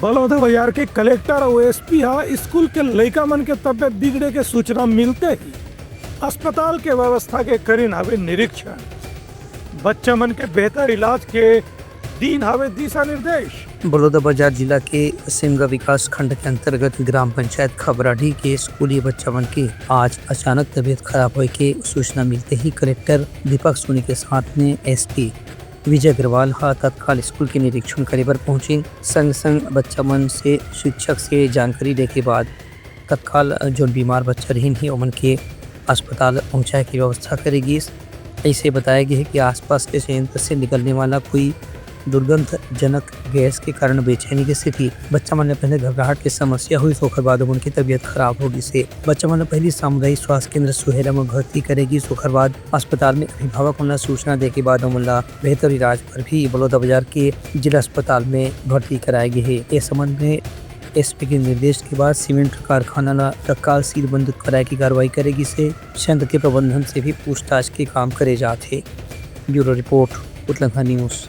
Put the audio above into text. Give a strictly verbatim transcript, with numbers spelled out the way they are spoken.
बलौदाबाजार के कलेक्टर अउ एसपी ह स्कूल के लइका मन के तबियत बिगड़े के सूचना मिलते ही अस्पताल के व्यवस्था के करिन हवे निरीक्षण। बच्चा मन के बेहतर इलाज के दीन हवे दिशा निर्देश। बलौदाबाजार जिला के सिमगा विकास खंड के अंतर्गत ग्राम पंचायत खबराडीह के स्कूली बच्चा मन के आज अचानक तबियत खराब होए के सूचना मिलते ही कलेक्टर दीपक सोनी के साथ में एसपी विजय अग्रवाल ह तत्काल स्कूल के निरीक्षण करे बर पहुंचिन। संग संग बच्चा मन से शिक्षक से जानकारी लेके बाद तत्काल जोन बीमार बच्चा रहिन हे ओमन के अस्पताल पहुंचाए के व्यवस्था करे गिस। ऐसे बताया गया है कि आसपास के संयंत्र से निकलने वाला कोई दुर्गंधजनक गैस के कारण बेचैनी की स्थिति। बच्चा मन में पहले घबराहट की समस्या हुई, ओकर बाद ओमन की तबियत खराब हो गिस हे। बच्चा मन में पहली सामुदायिक स्वास्थ्य केंद्र सुहेला में भर्ती करे गिस, ओकर बाद अस्पताल में अभिभावक मन ला सूचना दे के बाद ओमन ला बेहतर इलाज पर भी बलौदाबाजार के जिला अस्पताल में भर्ती कराए गए हे। इस संबंध में एसपी के निर्देश के बाद सीमेंट कारखाना ला तत्काल सीलबंद कराए की कार्रवाई करे गिस हे। संयंत्र के प्रबंधन से भी पूछताछ के काम करे जात हे। ब्यूरो रिपोर्ट, उतलंघा न्यूज।